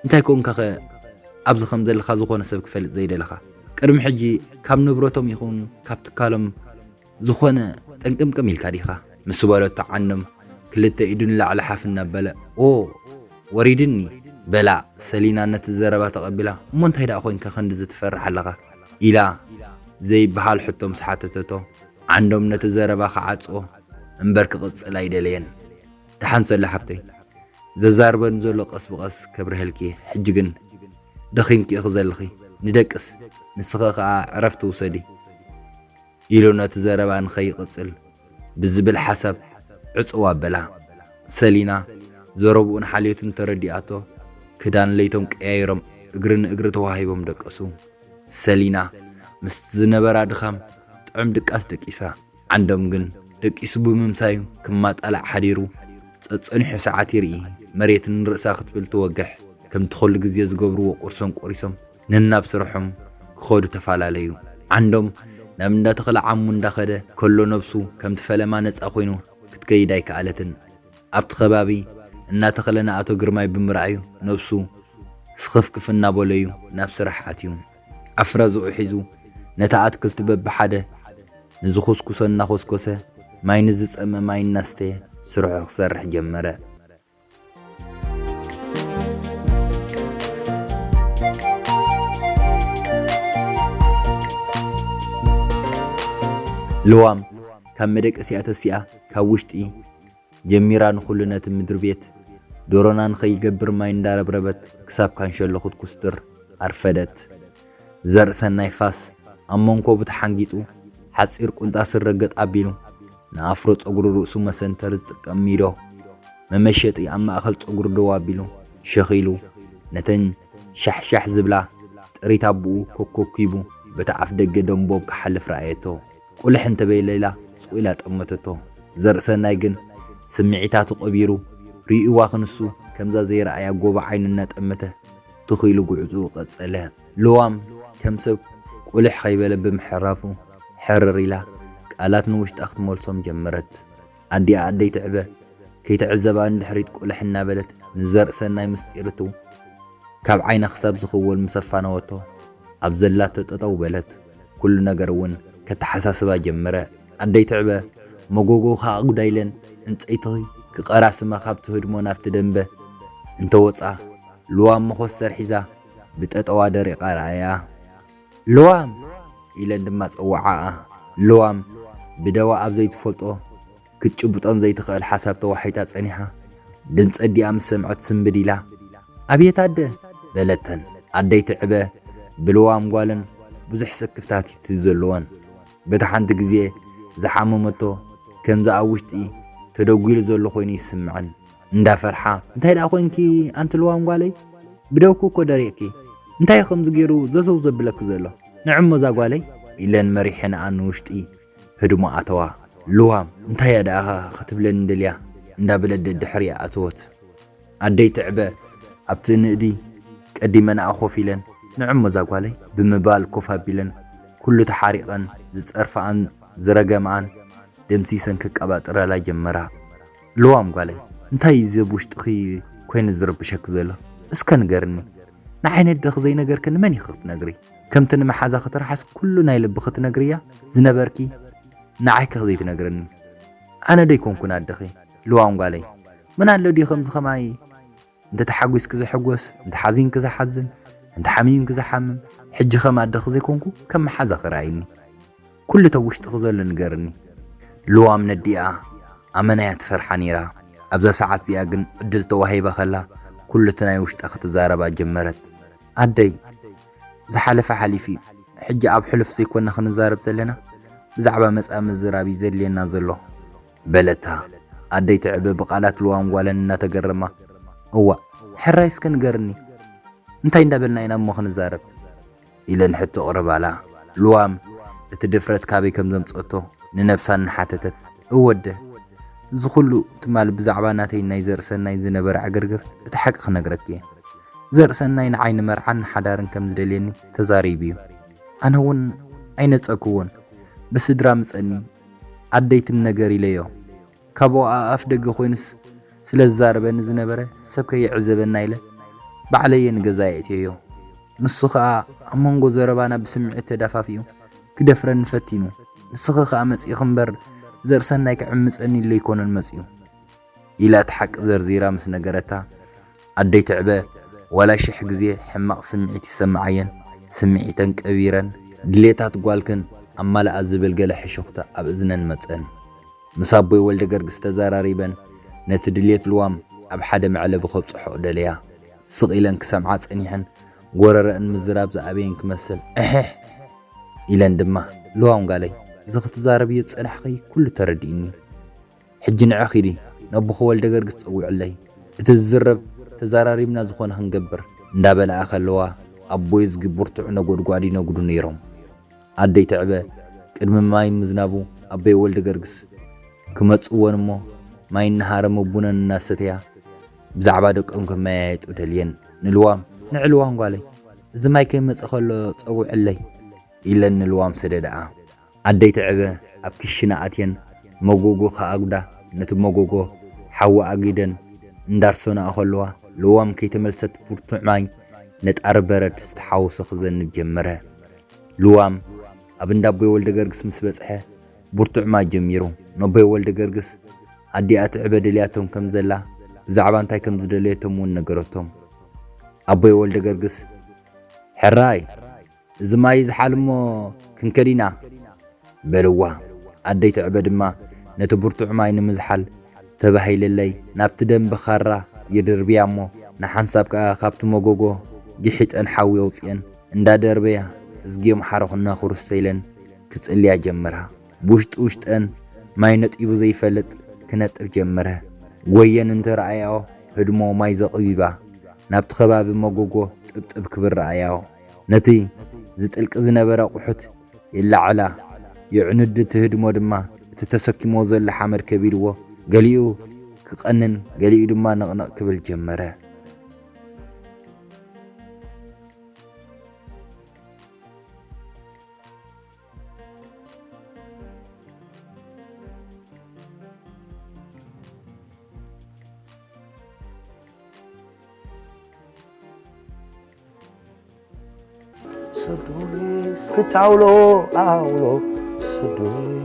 እንታይ ኮንካኸ ኣብዚ ከም ዘለኻ ዝኾነ ሰብ ክፈልጥ ዘይደለኻ? ቅድሚ ሕጂ ካብ ንብረቶም ይኹን ካብ ትካሎም ዝኾነ ጠንቅምቅም ኢልካ ዲኻ?" ምስ በለቶ ዓንዶም ክልተ ኢዱ ንላዕሊ ሓፍ እናበለ፣ "ኦ፣ ወሪድኒ?" በላ። ሰሊና ነቲ ዘረባ ተቐቢላ፣ "እሞ እንታይ ደኣ ኮይንካ ክንድዚ ትፈርሕ ኣለኻ?" ኢላ ዘይበሃል ሕቶ ምስ ሓተተቶ፣ ዓንዶም ነቲ ዘረባ ክዓጽዎ እምበር ክቕጽል ኣይደለየን። ደሓን ሰሉ ሓብተይ፣ ዘዛርበኒ ዘሎ ቀስ ብቐስ ከብርሀልኪ፣ ሕጂ ግን ደኺምኪ ኢኺ ዘለኺ፣ ንደቅስ፣ ንስኺ ኸኣ ዕረፍቲ ውሰዲ። ኢሉ ነቲ ዘረባ ንኸይቕጽል ብዝብል ሓሳብ ዕጽው ኣበላ። ሰሊና ዘረብኡን ሓልዮቱን ተረዲኣቶ፣ ክዳን ለይቶም ቀያይሮም እግሪ ንእግሪ ተዋሂቦም ደቀሱ። ሰሊና ምስቲ ዝነበራ ድኻም ጥዑም ድቃስ ደቂሳ። ዓንዶም ግን ደቂሱ ብምምሳዩ ክማጣላዕ ሓዲሩ፣ ጸጸኒሑ ሰዓት ይርኢ፣ መሬት ንርእሳ ክትብል ትወግሕ። ከምቲ ኩሉ ግዜ ዝገብርዎ ቁርሶም ቆሪሶም ነናብ ስርሖም ክኸዱ ተፈላለዩ። ዓንዶም ናብ እንዳ ተኽለ ዓሙ እንዳኸደ ከሎ ነብሱ ከምቲ ፈለማ ነጻ ኮይኑ ክትከይድ ኣይከኣለትን። ኣብቲ ከባቢ እናተኸለ ንኣቶ ግርማይ ብምርኣዩ ነብሱ ስኽፍክፍ እናበለዩ ናብ ስራሕ ኣትዩ። ኣፍረዝኡ ሒዙ ነቲ ኣትክልቲ በብሓደ ንዝኹስኩሶ እናኾስኮሰ ማይ ንዝጸመ ማይ እናስተየ ስርሑ ክሰርሕ ጀመረ። ልዋም ካብ መደቀሲኣ ተሲኣ ካብ ውሽጢ ጀሚራ ንኹሉ ነቲ ምድሪ ቤት ዶሮና ንኸይገብር ማይ እንዳረብረበት ክሳብ ካንሸሎ ክትኩስትር ኣርፈደት። ዘርእሰናይ ፋስ ኣብ መንኮቡ ተሓንጊጡ ሓጺር ቁንጣ ስረ ገጥ ኣቢሉ ንኣፍሮ ጸጉሪ ርእሱ መሰንተሪ ዝጥቀም ሚዶ መመሸጢ ኣብ ማእከል ጸጉሪ ደው ኣቢሉ ሸኺሉ ነተን ሻሕሻሕ ዝብላ ጥሪት ኣቦኡ ኮኮኪቡ በቲ ኣፍ ደገ ደንቦብ ክሓልፍ ረኣየቶ። ቁልሕ እንተበይለላ ስቕ ኢላ ጠመተቶ። ዘርእሰናይ ግን ስምዒታቱ ቀቢሩ ርእይዋ ክንሱ ከምዛ ዘይረኣያ ጎቦ ዓይኑ እናጠመተ ትኽ ኢሉ ጉዕዝኡ ቀጸለ። ልዋም ከም ሰብ ቁልሕ ከይበለ ብምሕራፉ ሕርር ኢላ ቃላት ንውሽጣ ክትመልሶም ጀመረት። ኣዲኣ ኣደይ ትዕበ ከይትዕዘባ ንድሕሪት ቁልሕ እናበለት ንዘርእሰናይ ምስጢርቱ ካብ ዓይና ክሳብ ዝኽወል ምስ ኣፋነወቶ ኣብ ዘላቶ ጠጠው በለት። ኩሉ ነገር እውን ከተሓሳስባ ጀመረ። ኣደይ ትዕበ መጎጎ ከኣ ኣጉዳይለን ዕንጸይቲ ክቐራስማ ካብቲ ህድሞ ናብቲ ደንበ እንተወጻ ልዋም መኾስተር ሒዛ ብጠጠዋ ደሪቓ ረኣያ። ልዋም ኢለን ድማ ጸውዓኣ። ልዋም ብደዋ ኣብ ዘይትፈልጦ ክትጭብጦን ዘይትኽእል ሓሳብ ተዋሒጣ ጸኒሓ። ድምጺ ኣዲኣ ምስ ሰምዐት ስንብድ ኢላ፣ "ኣብየት ኣደ!" በለተን። ኣደይ ትዕበ ብልዋም ጓለን ብዙሕ ስክፍታት እዩ ዘለወን። በቲ ሓንቲ ግዜ ዝሓመመቶ ከምዚ ኣብ ውሽጢ ተደጒሉ ዘሎ ኮይኑ ይስምዐን። እንዳፈርሓ፣ "እንታይ ደኣ ኮንኪ ኣንቲ ልዋም ጓለይ? ብደውኪ እኮ ደሪቕኪ። እንታይ እዩ ከምዚ ገይሩ ዘዘው ዘብለኪ ዘሎ? ንዕሞ እዛ ጓለይ?" ኢለን መሪሐንኣ ንውሽጢ ህድሞ ኣተዋ። ልዋም፣ "እንታይ እያ ደኣ ክትብለኒ ደልያ?" እንዳበለት ደድሕሪኣ ኣተወት። ኣደይ ትዕበ ኣብቲ ንእዲ ቀዲመንኣ ኮፍ ኢለን፣ "ንዕሞ እዛ ጓለይ?" ብምባል ኮፍ ኣቢለን ኩሉ ተሓሪቐን ዝጸርፍኣን ዝረገምኣን ደምሲሰን ከቀባጥራላ ጀመራ። "ልዋም ጓለይ፣ እንታይ እዩ እዚ ኣብ ውሽጥኺ ኮይኑ ዝርብሸኪ ዘሎ? እስከ ንገርኒ። ንዓይ ነደኺ ዘይነገርክኒ መን ኢኺ ክትነግሪ? ከምቲ ንመሓዛኺ ትርሓስ ኩሉ ናይ ልብኺ ትነግርያ ዝነበርኪ ንዓይ ከ ዘይትነግርኒ? ኣነ ዶ ኣይኮንኩን ኣደኺ? ልዋም ጓለይ፣ መን ኣሎ ድዩ ከምዚ ከማይ እንተ ተሓጒስኪ ዝሕጎስ፣ እንተ ሓዚንኪ ዝሓዝን፣ እንተ ሓሚምኪ ዝሓምም? ሕጂ ከም ኣደኺ ዘይኮንኩ ከም መሓዛኺ ረኣይኒ። ኩሉ እቲ ኣብ ውሽጥኺ ዘሎ ንገርኒ." ልዋም ነዲኣ ኣመና እያ ትፈርሓ ነይራ። ኣብዛ ሰዓት እዚኣ ግን ዕድል ተዋሂባ ከላ ኩሉ እቲ ናይ ውሽጣ ክትዛረባ ጀመረት። "ኣደይ፣ ዝሓለፈ ሓሊፉ እዩ። ሕጂ ኣብ ሕሉፍ ዘይኮና ክንዛረብ ዘለና፣ ብዛዕባ መጻኢ ምዝራብ እዩ ዘድልየና ዘሎ" በለታ። ኣደይ ትዕበ ብቓላት ልዋም ጓለን እናተገረማ፣ "እዋእ፣ ሕራይ እስከ ንገርኒ፣ እንታይ እንዳበልና ኢና እሞ ክንዛረብ?" ኢለን ሕቶ ኣቕረባላ። ልዋም እቲ ድፍረት ካበይ ከም ዘምጸቶ ንነብሳ እናሓተተት፣ "እወ ኣደ፣ እዚ ኩሉ ትማል ብዛዕባ ናተይ ናይ ዘርእሰናይ ዝነበረ ዕግርግር እቲ ሓቂ ክነግረኪ እየ። ዘርእሰናይ ንዓይ ንመርዓን ንሓዳርን ከም ዝደልየኒ ተዛሪቡ እዩ። ኣነ እውን ኣይነጸግኩዎን። ብስድራ ምጸኒ ኣደይ ትም ነገር ኢለዮ። ካብኡ ኣፍ ደገ ኮይኑስ ስለ ዝዛረበኒ ዝነበረ ሰብ ከይዕዘበና ኢለ ባዕለየ ንገዛ የእትየዮ። ንሱ ኸኣ ኣብ መንጎ ዘረባና ብስምዒት ተዳፋፊኡ ክደፍረኒ ፈቲኑ። ንስኺ ኸኣ መጺእኺ እምበር ዘርእሰናይ ክዕምጸኒ ኢሉ ኣይኮነን መጺኡ" ኢላ እቲ ሓቂ ዘርዚራ ምስ ነገረታ፣ ኣደይ ትዕበ ዋላ ሽሕ ግዜ ሕማቕ ስምዒት ይሰምዓየን ስምዒተን ቀቢረን ድሌታት ጓልክን ኣማልኣ ዝብል ገለ ሕሹኽታ ኣብ እዝነን መጸን። ምስ ኣቦይ ወልደገርግስ ተዘራሪበን ነቲ ድልየት ልዋም ኣብ ሓደ መዕለቢ ከብጽሖ ደለያ። ስቕ ኢለን ክሰምዓ ጸኒሐን፣ ጎረረአን ምዝራብ ዝኣበየን ክመስል፣ "እሕሕ!" ኢለን ድማ፣ "ልዋም ጓለይ፣ እዚ ክትዛረብዮ ዝጸናሕኺ ኩሉ ተረዲእኒ። ሕጂ ንዒ ኺዲ፣ ነቦኺ ወልደገርግስ ጸውዕለይ። እቲ ዝዝረብ ተዘራሪብና ዝኾነ ክንገብር" እንዳበላኣ ከለዋ፣ ኣቦይ እዝጊ ብርቱዕ ነጎድጓድ ይነጉዱ ነይሮም። ኣደይ ትዕበ ቅድሚ ማይ ምዝናቡ ኣቦይ ወልደገርግስ ክመጽእወን እሞ፣ ማይ እናሃረመ ቡነን እናሰተያ ብዛዕባ ደቆም ከመያየጡ ደልየን። ንልዋም፣ "ንዒ ልዋም ጓለይ፣ እዚ ማይ ከይመጸ ከሎ ጸውዕለይ" ኢለን ንልዋም ሰደድኣ። ኣደይ ትዕበ ኣብ ክሽነ ኣትየን መጎጎ ከኣጉዳ፣ ነቲ መጎጎ ሓዊ ኣጊደን እንዳርሰናኦ ከለዋ፣ ልዋም ከይተመልሰት ብርቱዕ ማይ ነጣሪ በረድ ዝተሓወሶ ክዘንብ ጀመረ። ልዋም ኣብ እንዳ ኣቦይ ወልደገርግስ ምስ በጽሐ፣ ብርቱዕ ማይ ጀሚሩ። ነቦይ ወልደገርግስ ኣዲኣ ትዕበ ደልያቶም ከም ዘላ፣ ብዛዕባ እንታይ ከም ዝደለየቶም እውን ነገረቶም። ኣቦይ ወልደገርግስ፣ "ሕራይ፣ እዚ ማይ ይዝሓል እሞ ክንከድ ኢና" በልዋ። ኣደይ ትዕበ ድማ ነቲ ብርቱዕ ማይ ንምዝሓል ተባሂለለይ ናብቲ ደንበ ካራ ይድርብያ እሞ፣ ንሓንሳብ ከኣ ካብቲ መጎጎ ግሒጠን ሓዊ ኣውጽኤን እንዳደርበያ፣ "እዝግዮም ሓረኹና ክርስቶ" ኢለን ክጽልያ ጀመራ። ብውሽጢ ውሽጠን ማይ ነጢቡ ዘይፈልጥ ክነጥብ ጀመረ። ጎየን እንተ ረኣያኦ ህድሞ ማይ ዘቕቢባ፣ ናብቲ ከባቢ መጎጎ ጥብጥብ ክብል ረኣያኦ። ነቲ ዝጥልቂ ዝነበረ ኣቑሑት የላዕላ። የዕኑድ እቲ ህድሞ ድማ እቲ ተሰኪሞ ዘሎ ሓመድ ከቢድዎ፣ ገሊኡ ክቐንን ገሊኡ ድማ ነቕነቕ ክብል ጀመረ። ሰዶይ እስክታውሎ ኣውሎ ሰዶይ።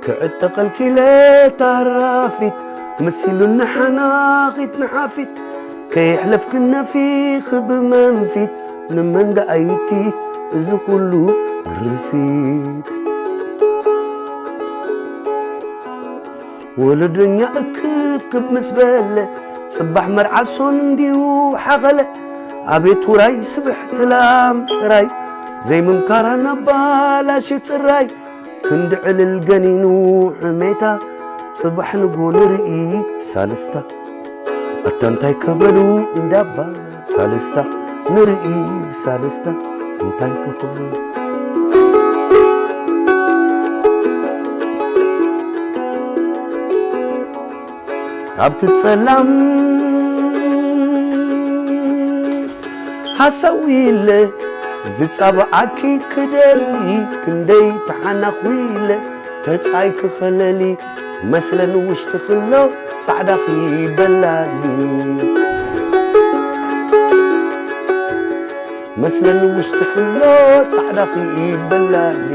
ክዕጠቐልኪ ኢለ ታራፊት መሲሉኒ ሓናኺት ንሓፊት ከየሕለፍክን ነፊኺ ብመንፊት ንመን ደኣይቲ እዚ ኩሉ ግርፊት። ወለዶኛ እክብክብ ምስ በለ ጽባሕ መርዓ ሶን እንዲዩ ሓኸለ። ኣቤት ውራይ ስብሕቲ ላም ጥራይ ዘይምምካራ ናባላሽ ጽራይ ክንዲ ዕልል ገኒኑ ሕሜታ ጽባሕ ንጎ ንርኢ ብሳልስታ ኣታ እንታይ ከበሉ እንዳባ ሳልስታ ንርኢ ብሳልስታ እንታይ ከኽብሉ። ካብቲ ጸላም ሃሰው ኢለ ዝጻብዓኪ ክደሊ ክንደይ ተሓናኹ ኢለ ተጻይ ክኸለሊ መስለን ውሽጢ ክሎ ጻዕዳኺ በላሊ መስለን ውሽጢ ክሎ ጻዕዳኺ በላሊ።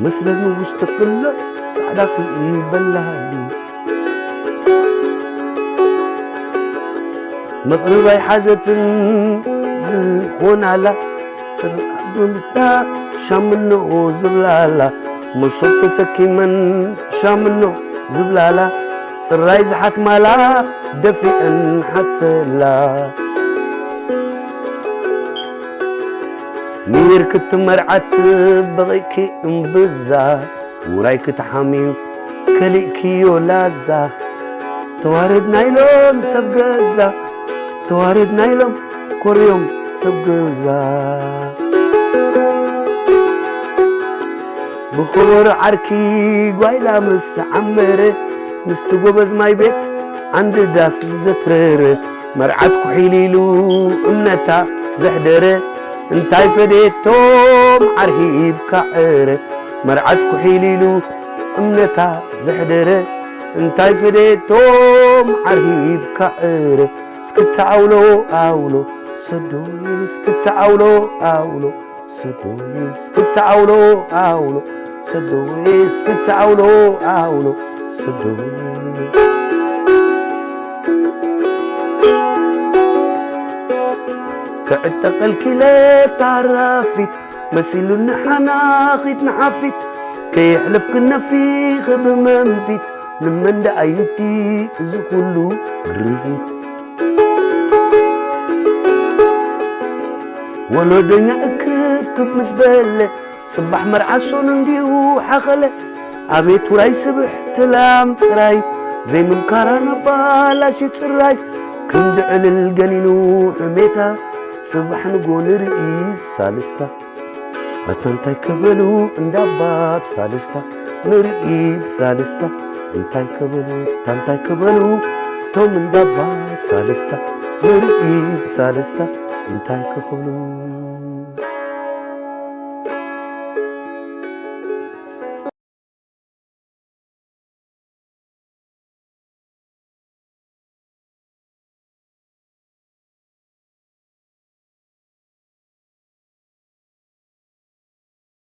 መስለኒ ውሽጢ ክሎ ጻዕዳ ክኢበላኒ መቕርብ ኣይሓዘትን ዝኾናላ ጽርዓት ብምስታ ሻምኖ ዝብላላ መሶብ ተሰኪመን ሻምኖ ዝብላላ ጽራይ ዝሓትማላ ደፊአን ሓተላ ሚር ክትመርዓት በቒእኪ እምብዛ ውራይ ክትሓምዩ ከሊእክዮ ላዛ ተዋረድና ኢሎም ሰብ ገዛ ተዋረድና ኢሎም ኮርዮም ሰብ ገዛ ብኽቡር ዓርኪ ጓይላ ምስ ዓመረ ምስቲ ጎበዝ ማይ ቤት ዓንዲ ዳስ ዘትረረ መርዓት ኩሒል ኢሉ እምነታ ዘሕደረ እንታይ ፈዴቶም ዓርሂብካ ዕረ መርዓት ኩሒል ኢሉ እምነታ ዘሕደረ እንታይ ፈደቶም ዓርሂብካ ዕረ እስክትዓውሎ ኣውሎ ሰዶይ እስክትዓውሎ ኣውሎ ሰዶይ እስክትዓውሎ ኣውሎ ሰዶይ እስክትዓውሎ ኣውሎ ሰዶይ ክዕጠቐልኪለ ታራፊት መሲሉኒ ሓናኺት ንሓፊት ከየሕለፍክን ነፊኺ ብመንፊት ንመን ደኣ ይብቲ እዚ ኩሉ ግርፊት ወሎደኛ እክብክብ ምስ በለ ጽባሕ መርዓ ሶኑ እንዲሁ ሓኸለ ኣቤት ውራይ ስብሕቲ ላም ጥራይ ዘይምምካራ ነባላሽ ጽራይ ክንዲ ዕልል ገኒኑ ሕሜታ ጽባሕ ንጎ ንርኢ ብሳልስታ ኣታ እንታይ ክበሉ እንዳባ ብሳልስታ ንርኢ ብሳልስታ እንታይ ክበሉ እታ እንታይ ክበሉ እቶም እንዳባ ብሳልስታ ንርኢ ብሳልስታ እንታይ ክኽብሉ